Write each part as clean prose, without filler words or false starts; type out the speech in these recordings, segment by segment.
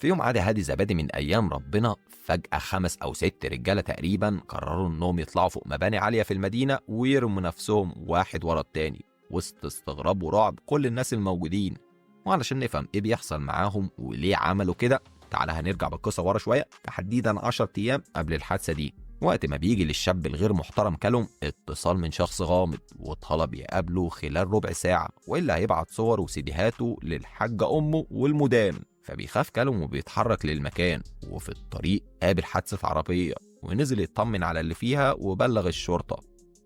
في يوم عادي هادي زبادي من ايام ربنا، فجأة 5 أو 6 رجالة تقريبا قرروا انهم يطلعوا فوق مباني عالية في المدينة ويرموا نفسهم واحد ورا التاني وسط استغراب ورعب كل الناس الموجودين. وعلشان نفهم ايه بيحصل معاهم وليه عملوا كده، تعالى هنرجع بالقصة ورا شوية، تحديدا 10 أيام قبل الحادثة دي، وقت ما بيجي للشاب الغير محترم كالوم اتصال من شخص غامض وطلب يقابله خلال ربع ساعة، وإلا هيبعت صور وسيديهاته للحاجة أمه والمدام. فبيخاف كالوم وبيتحرك للمكان، وفي الطريق قابل حادثة عربية ونزل يطمن على اللي فيها وبلغ الشرطة.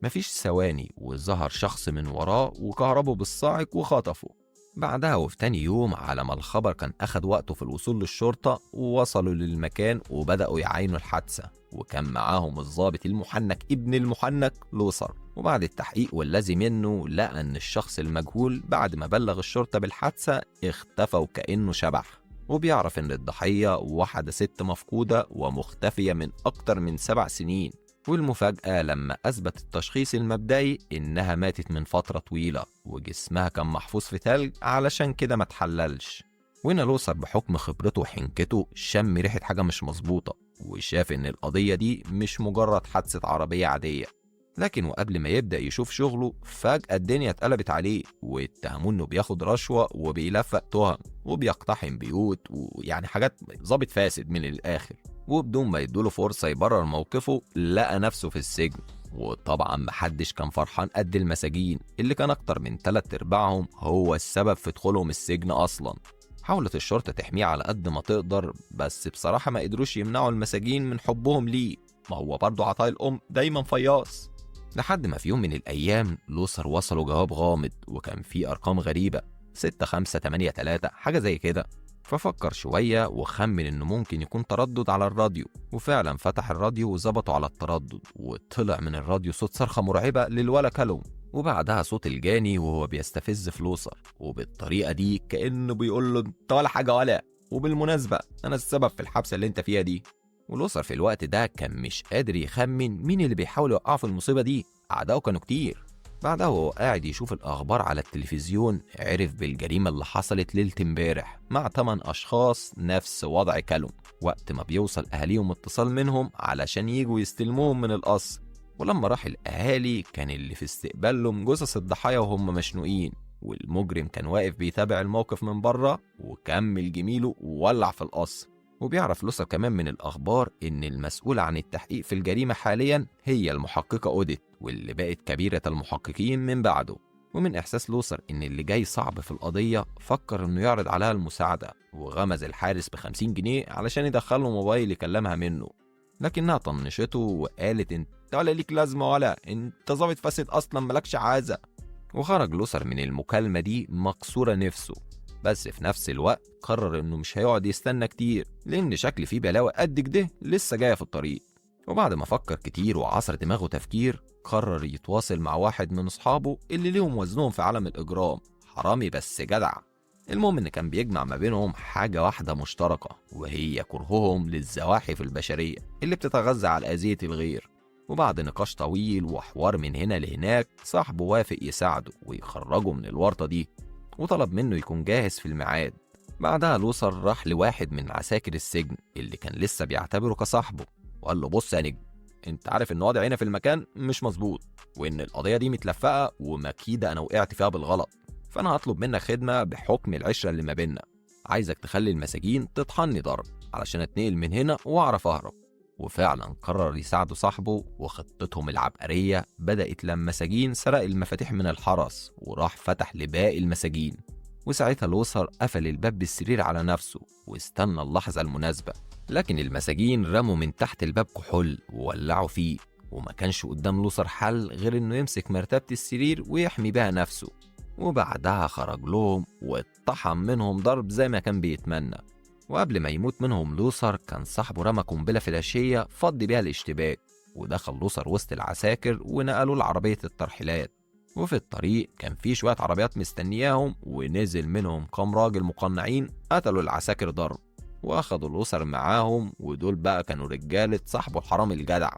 مفيش ثواني وظهر شخص من وراه وكهربه بالصاعق وخطفه. بعدها وفي تاني يوم على ما الخبر كان أخد وقته في الوصول للشرطة، ووصلوا للمكان وبدأوا يعاينوا الحادثة، وكان معاهم الضابط المحنك ابن المحنك لوثر. وبعد التحقيق والذي منه لقى أن الشخص المجهول بعد ما بلغ الشرطة بالحادثة اختفى وكأنه شبح، وبيعرف أن الضحية واحدة ست مفقودة ومختفية من أكتر من 7 سنين. والمفاجأة لما أثبت التشخيص المبدئي إنها ماتت من فترة طويلة وجسمها كان محفوظ في تلج علشان كده ما تحللش. وهنا لوثر بحكم خبرته وحنكته شم ريحة حاجة مش مظبوطة، وشاف إن القضية دي مش مجرد حادثة عربية عادية. لكن وقبل ما يبدأ يشوف شغله فجأة الدنيا اتقلبت عليه، واتهموه إنه بياخد رشوة وبيلفق تهم وبيقتحم بيوت، ويعني حاجات ظابط فاسد من الآخر. وبدون ما يدوله فرصة يبرر موقفه لقى نفسه في السجن. وطبعا محدش كان فرحان قد المساجين اللي كان أكتر من 3/4 هو السبب في دخولهم السجن أصلا. حاولت الشرطة تحميه على قد ما تقدر، بس بصراحة ما قدروش يمنعوا المساجين من حبهم ليه، ما هو برضه عطاء الأم دايما فياص. لحد ما في يوم من الأيام لوثر وصلوا جواب غامض وكان فيه أرقام غريبة 6 5 8 3 حاجة زي كده. ففكر شوية وخمن إنه ممكن يكون تردد على الراديو، وفعلا فتح الراديو وظبطه على التردد، وطلع من الراديو صوت صرخة مرعبة للولا كالوم، وبعدها صوت الجاني وهو بيستفز في لوثر، وبالطريقة دي كأنه بيقول له انت ولا حاجة ولا، وبالمناسبة أنا السبب في الحبسة اللي انت فيها دي. ولوثر في الوقت ده كان مش قادر يخمن مين اللي بيحاول يوقعه في المصيبة دي، أعدائه كانوا كتير. بعدها وهو قاعد يشوف الأخبار على التلفزيون عرف بالجريمة اللي حصلت ليلة امبارح مع 8 أشخاص نفس وضع كالوم، وقت ما بيوصل أهاليهم اتصال منهم علشان يجوا يستلموهم من القصر. ولما راح الأهالي كان اللي في استقبالهم جثث الضحايا وهم مشنوقين، والمجرم كان واقف بيتابع الموقف من بره وكمل جميله وولع في القصر. وبيعرف لوثر كمان من الأخبار إن المسؤولة عن التحقيق في الجريمة حاليا هي المحققة أوديت، واللي بقت كبيرة المحققين من بعده. ومن إحساس لوثر إن اللي جاي صعب في القضية فكر إنه يعرض عليها المساعدة، وغمز الحارس ب50 جنيه علشان يدخله موبايل يكلمها منه، لكنها طنشته وقالت انت ولا ليك لازمة ولا انت ظابط فاسد أصلا ملكش عازة. وخرج لوثر من المكالمة دي مكسورة نفسه، بس في نفس الوقت قرر انه مش هيقعد يستنى كتير لان شكل فيه بلاوي قد كده لسه جايه في الطريق. وبعد ما فكر كتير وعصر دماغه تفكير قرر يتواصل مع واحد من اصحابه اللي ليهم وزنهم في عالم الاجرام، حرامي بس جدع. المهم ان كان بيجمع ما بينهم حاجه واحده مشتركه، وهي كرههم للزواحف البشريه اللي بتتغذى على اذيه الغير. وبعد نقاش طويل وحوار من هنا لهناك صاحبه وافق يساعده ويخرجه من الورطه دي، وطلب منه يكون جاهز في الميعاد. بعدها لوثر راح لواحد من عساكر السجن اللي كان لسه بيعتبره كصاحبه، وقال له بص يا نجم، انت عارف ان وضعي هنا في المكان مش مظبوط، وان القضيه دي متلفقه ومكيده انا وقعت فيها بالغلط، فانا هطلب منك خدمه بحكم العشره اللي ما بيننا، عايزك تخلي المساجين تطحني ضرب علشان اتنقل من هنا واعرف اهرب. وفعلا قرر يساعده صاحبه، وخطتهم العبقرية بدأت لما سجين سرق المفاتيح من الحرس وراح فتح لباقي المساجين. وساعتها لوثر قفل الباب بالسرير على نفسه واستنى اللحظة المناسبة، لكن المساجين رموا من تحت الباب كحول وولعوا فيه، وما كانش قدام لوثر حل غير انه يمسك مرتبة السرير ويحمي بها نفسه. وبعدها خرج لهم واتطحن منهم ضرب زي ما كان بيتمنى. وقبل ما يموت منهم لوثر كان صاحبه رمى قنبلة فلاشية فضي بيها الاشتباك، ودخل لوثر وسط العساكر ونقلوا لعربية الترحيلات. وفي الطريق كان في شوية عربيات مستنياهم، ونزل منهم كام راجل مقنعين قتلوا العساكر ضرب واخدوا لوثر معاهم، ودول بقى كانوا رجالة صاحبه الحرامي الجدع.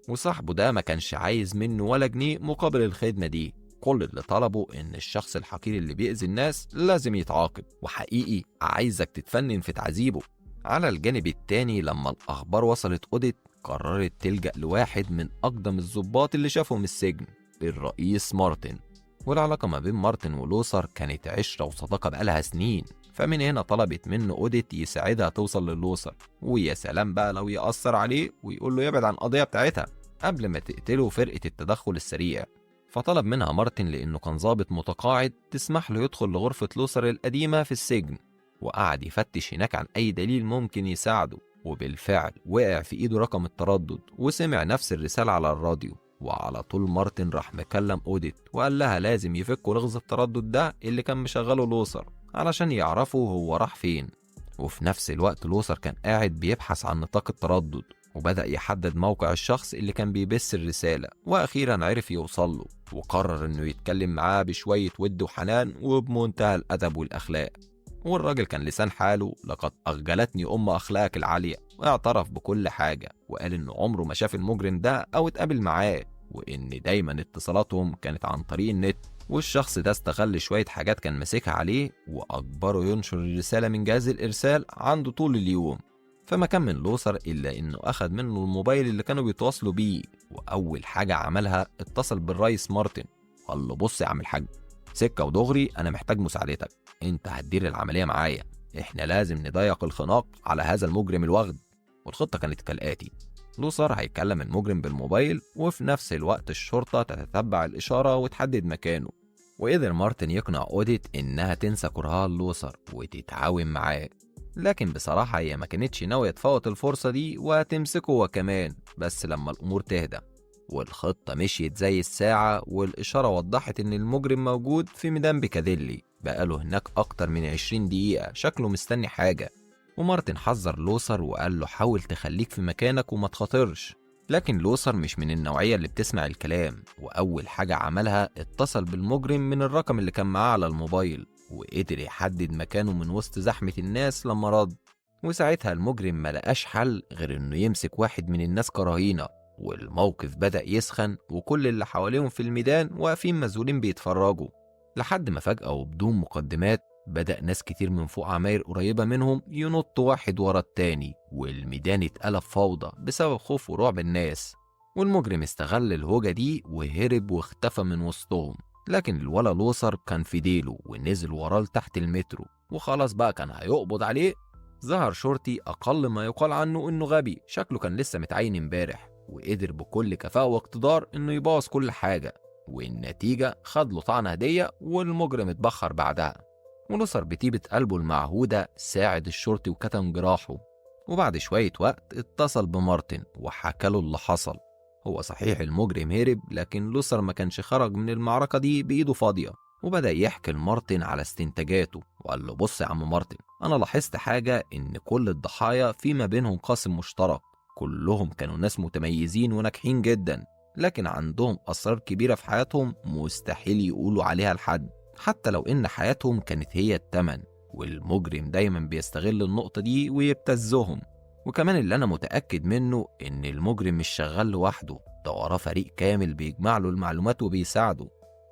وصاحبه ده ما كانش عايز منه ولا جنيه مقابل الخدمة دي، كل اللي طلبه إن الشخص الحقير اللي بيأذي الناس لازم يتعاقب، وحقيقي عايزك تتفنن في تعذيبه. على الجانب التاني لما الأخبار وصلت أوديت، قررت تلجأ لواحد من أقدم الضباط اللي شافهم السجن، الرئيس مارتن. والعلاقة ما بين مارتن ولوثر كانت عشرة وصداقة بقالها سنين، فمن هنا طلبت منه أوديت يساعدها توصل للوثر، ويا سلام بقى لو يأثر عليه ويقول له يبعد عن القضية بتاعتها قبل ما تقتله فرقة التدخل السريع. فطلب منها مارتن لأنه كان ضابط متقاعد تسمح له يدخل لغرفة لوثر القديمة في السجن، وقعد يفتش هناك عن أي دليل ممكن يساعده، وبالفعل وقع في إيده رقم التردد وسمع نفس الرسالة على الراديو. وعلى طول مارتن راح مكلم أوديت وقال لها لازم يفكوا لغز التردد ده اللي كان مشغله لوثر علشان يعرفوا هو راح فين. وفي نفس الوقت لوثر كان قاعد بيبحث عن نطاق التردد، وبدأ يحدد موقع الشخص اللي كان بيبث الرسالة، وأخيرا عرف يوصل له، وقرر إنه يتكلم معاه بشوية ود وحنان وبمنتهى الأدب والأخلاق. والراجل كان لسان حاله لقد أخجلتني أم أخلاقك العالية، واعترف بكل حاجة، وقال إنه عمره ما شاف المجرم ده أو اتقابل معاه، وإن دايما اتصالاتهم كانت عن طريق النت. والشخص ده استغل شوية حاجات كان ماسكها عليه وأجبره ينشر الرسالة من جهاز الإرسال عنده طول اليوم. فما كان من لوثر إلا إنه أخد منه الموبايل اللي كانوا بيتواصلوا بيه، وأول حاجة عملها اتصل بالرئيس مارتن قال له بص يا عم الحاج، سكة ودغري، أنا محتاج مساعدتك، أنت هتدير العملية معايا، إحنا لازم نضيق الخناق على هذا المجرم الوغد. والخطة كانت كالآتي: لوثر هيكلم المجرم بالموبايل، وفي نفس الوقت الشرطة تتتبع الإشارة وتحدد مكانه. وقدر مارتن يقنع أوديت إنها تنسى كرهها للوثر وتتعاون معاه، لكن بصراحة هي ما كانتش ناوية تفوت الفرصة دي وتمسكه هو كمان، بس لما الأمور تهدى. والخطة مشيت زي الساعة، والإشارة وضحت إن المجرم موجود في ميدان بيكاديلي، بقاله هناك أكتر من 20 دقيقة، شكله مستني حاجة. ومارتن حذر لوثر وقال له حاول تخليك في مكانك وما تخاطرش، لكن لوثر مش من النوعية اللي بتسمع الكلام، وأول حاجة عملها اتصل بالمجرم من الرقم اللي كان معاه على الموبايل، وقدر يحدد مكانه من وسط زحمة الناس لما رد. وساعتها المجرم ما لقاش حل غير إنه يمسك واحد من الناس كرهينة، والموقف بدأ يسخن، وكل اللي حواليهم في الميدان واقفين مذهولين بيتفرجوا، لحد ما فجأة وبدون مقدمات بدأ ناس كتير من فوق عماير قريبة منهم ينطوا واحد ورا التاني، والميدان اتقلب فوضى بسبب خوف ورعب الناس. والمجرم استغل الهوجة دي وهرب واختفى من وسطهم، لكن الولا لوثر كان في ديله ونزل وراه لتحت المترو، وخلاص بقى كان هيقبض عليه. ظهر شرطي أقل ما يقال عنه إنه غبي، شكله كان لسه متعين امبارح، وقدر بكل كفاءة واقتدار إنه يبوظ كل حاجة، والنتيجة خد له طعنة هدية والمجرم اتبخر بعدها. ولوثر بطيبة قلبه المعهودة ساعد الشرطي وكتم جراحه. وبعد شوية وقت اتصل بمارتن وحكى له اللي حصل. هو صحيح المجرم هرب، لكن لوثر ما كانش خرج من المعركة دي بإيده فاضية، وبدأ يحكي لمارتن على استنتاجاته وقال له بص يا عم مارتن، أنا لاحظت حاجة، إن كل الضحايا في ما بينهم قاسم مشترك، كلهم كانوا ناس متميزين وناجحين جدا، لكن عندهم أسرار كبيرة في حياتهم مستحيل يقولوا عليها لحد، حتى لو إن حياتهم كانت هي التمن، والمجرم دايما بيستغل النقطة دي ويبتزهم. وكمان اللي أنا متأكد منه إن المجرم مش شغال لوحده، ده وراه فريق كامل بيجمع له المعلومات وبيساعده.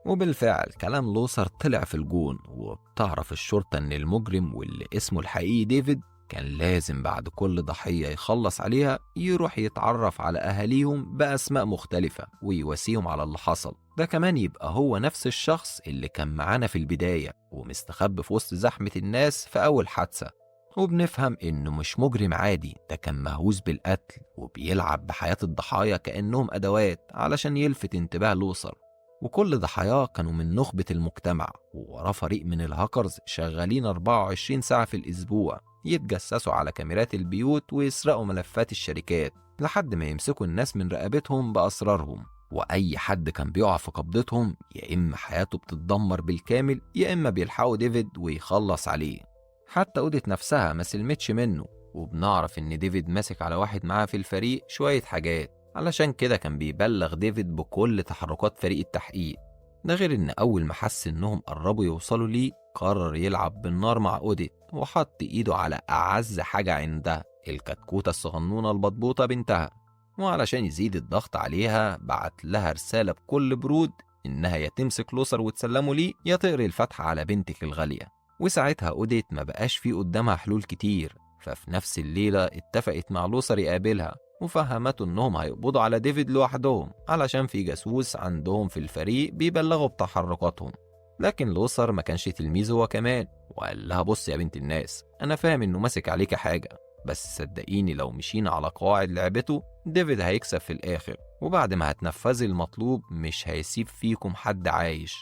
وبالفعل كلام لوثر طلع في الجون، وبتعرف الشرطة إن المجرم واللي اسمه الحقيقي ديفيد كان لازم بعد كل ضحية يخلص عليها يروح يتعرف على أهاليهم بأسماء مختلفة ويواسيهم على اللي حصل. ده كمان يبقى هو نفس الشخص اللي كان معانا في البداية ومستخبي في وسط زحمة الناس في أول حادثة. وبنفهم إنه مش مجرم عادي، ده كان مهووس بالقتل وبيلعب بحياة الضحايا كأنهم أدوات علشان يلفت انتباه لوثر. وكل ضحاياه كانوا من نخبة المجتمع، ووراه فريق من الهاكرز شغالين 24 ساعة في الأسبوع يتجسسوا على كاميرات البيوت ويسرقوا ملفات الشركات لحد ما يمسكوا الناس من رقبتهم بأسرارهم. وأي حد كان بيقع في قبضتهم يا إما حياته بتتدمر بالكامل يا إما بيلحقوا ديفيد ويخلص عليه. حتى أوديت نفسها ما سلمتش منه، وبنعرف إن ديفيد ماسك على واحد معاه في الفريق شوية حاجات، علشان كده كان بيبلغ ديفيد بكل تحركات فريق التحقيق. ده غير إن أول ما حس إنهم قربوا يوصلوا ليه قرر يلعب بالنار مع أوديت، وحط إيده على أعز حاجة عندها، الكتكوتة الصغنونة البطبوطة بنتها. وعلشان يزيد الضغط عليها بعت لها رسالة بكل برود إنها يا تمسك لوثر وتسلمه ليه يا تقري الفاتحة على بنتك الغالية. وساعتها أوديت ما بقاش في قدامها حلول كتير، ففي نفس الليلة اتفقت مع لوثر يقابلها وفهمته إنهم هيقبضوا على ديفيد لوحدهم علشان في جاسوس عندهم في الفريق بيبلغوا بتحركاتهم. لكن لوثر ما كانش تلميذ هو كمان، وقال لها بص يا بنت الناس، أنا فاهم إنه ماسك عليك حاجة، بس صدقيني لو مشينا على قواعد لعبته ديفيد هيكسب في الآخر، وبعد ما هتنفذي المطلوب مش هيسيب فيكم حد عايش.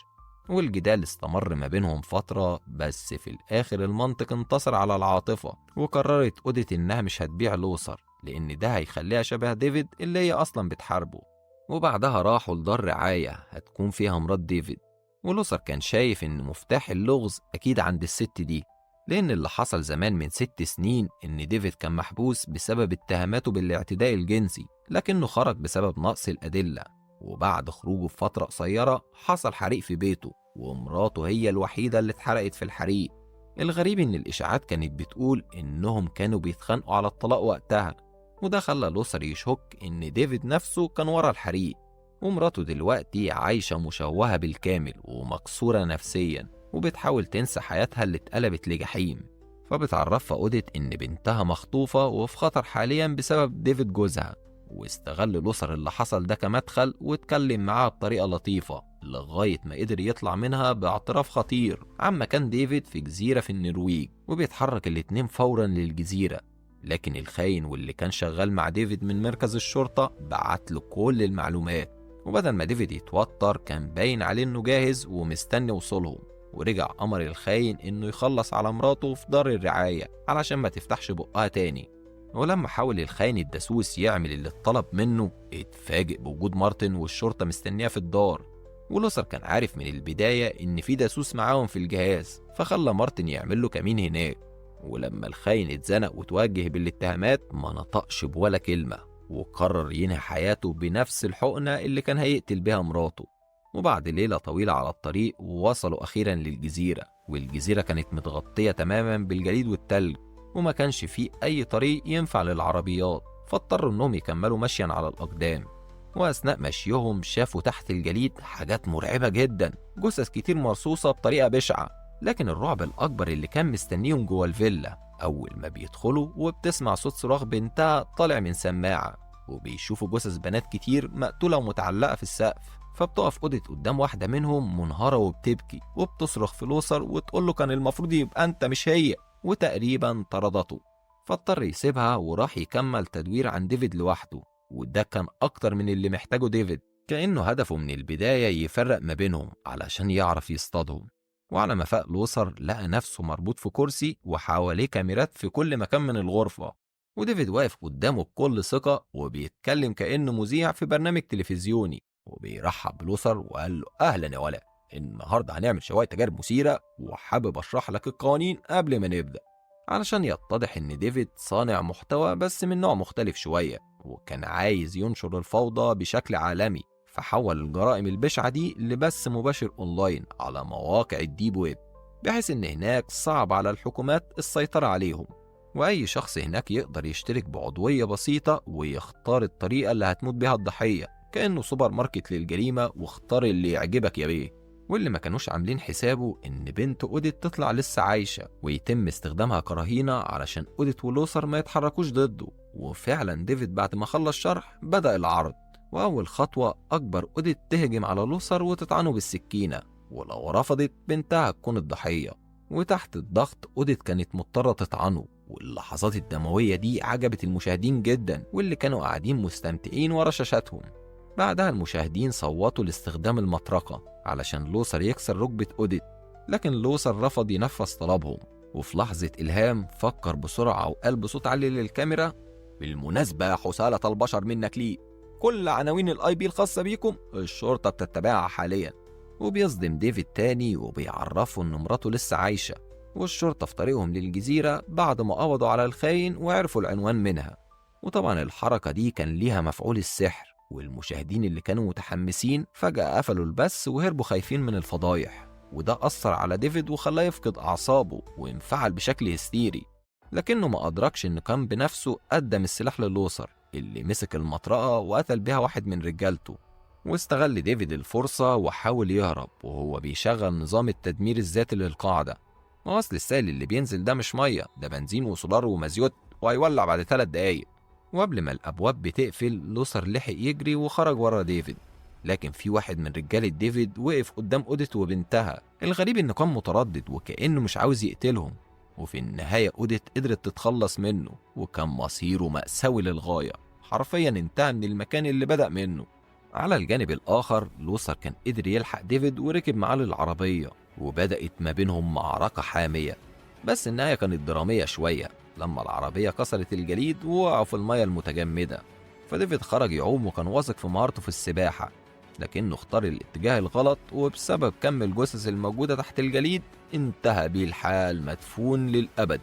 والجدال استمر ما بينهم فترة، بس في الآخر المنطق انتصر على العاطفة، وقررت أوديت إنها مش هتبيع لوثر لأن ده هيخليها شبه ديفيد اللي هي أصلا بتحاربه. وبعدها راحوا لدار رعاية هتكون فيها مرات ديفيد، ولوثر كان شايف إن مفتاح اللغز أكيد عند الست دي، لأن اللي حصل زمان من 6 سنين إن ديفيد كان محبوس بسبب اتهاماته بالاعتداء الجنسي، لكنه خرج بسبب نقص الأدلة، وبعد خروجه بفترة قصيرة حصل حريق في بيته، ومراته هي الوحيدة اللي اتحرقت في الحريق. الغريب إن الإشاعات كانت بتقول إنهم كانوا بيتخانقوا على الطلاق وقتها، وده خلى لوثر يشك إن ديفيد نفسه كان ورا الحريق، ومراته دلوقتي عايشة مشوهة بالكامل ومكسورة نفسيا، وبتحاول تنسى حياتها اللي اتقلبت لجحيم. فبتعرفها أوديت إن بنتها مخطوفة وفي خطر حاليا بسبب ديفيد جوزها، واستغل لوثر اللي حصل ده كمدخل واتكلم معاها بطريقة لطيفة لغاية ما قدر يطلع منها باعتراف خطير عن مكان ديفيد في جزيرة في النرويج، وبيتحرك الاتنين فورا للجزيرة. لكن الخاين واللي كان شغال مع ديفيد من مركز الشرطة بعت له كل المعلومات، وبدل ما ديفيد يتوتر كان باين عليه انه جاهز ومستني وصولهم، ورجع أمر الخاين انه يخلص على مراته في دار الرعاية علشان ما تفتحش بقها تاني. ولما حاول الخاين الدسوس يعمل اللي اتطلب منه اتفاجئ بوجود مارتن والشرطة مستنياه في الدار، ولوثر كان عارف من البداية إن في داسوس معاهم في الجهاز، فخلى مارتن يعمل له كمين هناك. ولما الخاين اتزنق وتوجه بالاتهامات ما نطقش بولا كلمة، وقرر ينهي حياته بنفس الحقنة اللي كان هيقتل بيها مراته. وبعد ليلة طويلة على الطريق وصلوا أخيرا للجزيرة، والجزيرة كانت متغطية تماما بالجليد والتلج، وما كانش فيه أي طريق ينفع للعربيات، فاضطروا إنهم يكملوا مشيا على الأقدام. وأثناء مشيهم شافوا تحت الجليد حاجات مرعبة جدا، جثث كتير مرصوصة بطريقة بشعة. لكن الرعب الأكبر اللي كان مستنيهم جوه الفيلا، أول ما بيدخلوا وبتسمع صوت صراخ بنتها طالع من سماعة، وبيشوفوا جثث بنات كتير مقتولة ومتعلقة في السقف. فبتقف أوديت قدام واحدة منهم منهارة وبتبكي وبتصرخ في لوثر وتقول له كان المفروض يبقى أنت مش هي، وتقريبا طردته. فاضطر يسيبها وراح يكمل تدوير عن ديفيد لوحده، وده كان أكتر من اللي محتاجه ديفيد، كأنه هدفه من البداية يفرق ما بينهم علشان يعرف يصطادهم. وعلى ما فاق لوثر لقى نفسه مربوط في كرسي وحواليه كاميرات في كل مكان من الغرفة، وديفيد واقف قدامه بكل ثقة وبيتكلم كأنه مذيع في برنامج تلفزيوني، وبيرحب بلوثر وقال له أهلا يا ولا، النهاردة هنعمل شوية تجارب مثيرة وحابب أشرح لك القوانين قبل ما نبدأ، علشان يتضح إن ديفيد صانع محتوى بس من نوع مختلف شوية، وكان عايز ينشر الفوضى بشكل عالمي، فحول الجرائم البشعة دي لبث مباشر أونلاين على مواقع ال deep web، بحيث إن هناك صعب على الحكومات السيطرة عليهم، وأي شخص هناك يقدر يشترك بعضوية بسيطة ويختار الطريقة اللي هتموت بيها الضحية، كأنه سوبر ماركت للجريمة، واختار اللي يعجبك يا بيه. واللي ما كانوش عاملين حسابه إن بنت أوديت تطلع لسه عايشة ويتم استخدامها كرهينة علشان أوديت ولوثر ما يتحركوش ضده. وفعلا ديفيد بعد ما خلص شرح بدأ العرض، وأول خطوة أجبر أوديت تهجم على لوثر وتطعنه بالسكينة، ولو رفضت بنتها تكون الضحية. وتحت الضغط أوديت كانت مضطرة تطعنه، واللحظات الدموية دي عجبت المشاهدين جدا واللي كانوا قاعدين مستمتعين ورا شاشاتهم. بعدها المشاهدين صوتوا لاستخدام المطرقة علشان لوثر يكسر ركبة أوديت، لكن لوثر رفض ينفذ طلبهم. وفي لحظة إلهام فكر بسرعة وقال بصوت عالي للكاميرا: بالمناسبة يا حثالة البشر منك ليه، كل عناوين ال IP الخاصة بيكم الشرطة بتتبعها حاليا. وبيصدم ديفيد تاني وبيعرفه إن مراته لسه عايشة، والشرطة في طريقهم للجزيرة بعد ما قبضوا على الخاين وعرفوا العنوان منها. وطبعا الحركة دي كان ليها مفعول السحر، والمشاهدين اللي كانوا متحمسين فجأة قفلوا البث وهربوا خايفين من الفضايح، وده أثر على ديفيد وخلاه يفقد أعصابه وانفعل بشكل هستيري. لكنه ما أدركش إنه كان بنفسه قدم السلاح للوثر اللي مسك المطرقة وقتل بيها واحد من رجالته. واستغل ديفيد الفرصة وحاول يهرب وهو بيشغل نظام التدمير الذاتي للقاعدة، ما هو أصل السائل اللي بينزل ده مش مية، ده بنزين وسولار ومازيوت، وهيولع بعد 3 دقايق. وقبل ما الأبواب بتقفل لوثر لحق يجري وخرج ورا ديفيد، لكن في واحد من رجالة ديفيد وقف قدام أوديت وبنتها. الغريب إنه كان متردد وكأنه مش عاوز يقتلهم، وفي النهاية أوديت قدرت تتخلص منه، وكان مصيره مأساوي للغاية، حرفيا انتهى من المكان اللي بدأ منه. على الجانب الآخر لوثر كان قدر يلحق ديفيد وركب معاه للعربية، وبدأت ما بينهم معركة حامية، بس النهاية كانت درامية شوية لما العربية كسرت الجليد ووقعوا في المية المتجمدة. فديفيد خرج يعوم وكان واثق في مهارته في السباحة، لكنه اختار الاتجاه الغلط، وبسبب كم الجثث الموجودة تحت الجليد انتهى بيه الحال مدفون للأبد.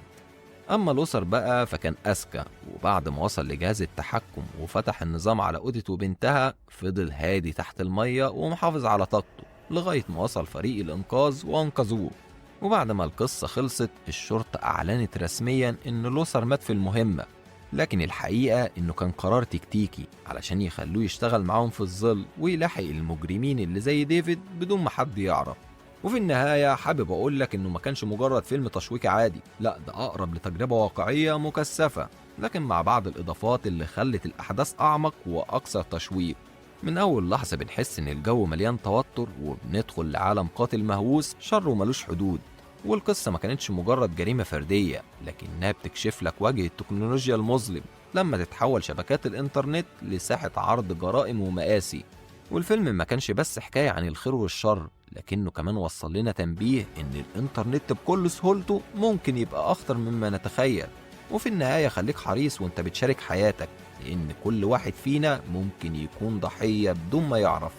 أما لوثر بقى فكان أذكى، وبعد ما وصل لجهاز التحكم وفتح النظام على أوديت وبنتها فضل هادي تحت المية ومحافظ على طاقته لغاية ما وصل فريق الإنقاذ وأنقذوه. وبعد ما القصة خلصت الشرطة أعلنت رسميا إن لوثر مات في المهمة، لكن الحقيقة إنه كان قرار تكتيكي علشان يخلوه يشتغل معاهم في الظل ويلاحق المجرمين اللي زي ديفيد بدون ما حد يعرف. وفي النهاية حابب أقول لك إنه ما كانش مجرد فيلم تشويقي عادي، لا ده أقرب لتجربة واقعية مكثفة، لكن مع بعض الإضافات اللي خلت الأحداث أعمق وأكثر تشويق. من أول لحظة بنحس إن الجو مليان توتر، وبندخل لعالم قاتل مهووس شره ملوش حدود. والقصة ما كانتش مجرد جريمة فردية، لكنها بتكشف لك وجه التكنولوجيا المظلم لما تتحول شبكات الإنترنت لساحة عرض جرائم ومآسي. والفيلم ما كانش بس حكاية عن الخير والشر، لكنه كمان وصل لنا تنبيه إن الإنترنت بكل سهولته ممكن يبقى أخطر مما نتخيل. وفي النهاية خليك حريص وانت بتشارك حياتك، لأن كل واحد فينا ممكن يكون ضحية بدون ما يعرف.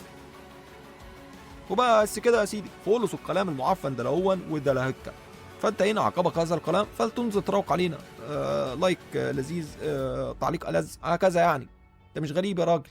وبس كده يا سيدي، خلصوا الكلام المعفن ده لهون وده لهكة. فانت هنا عقبك هذا الكلام فلتنزل تروق علينا، like لذيذ، تعليق ألذ، هكذا يعني. انت مش غريب يا راجل.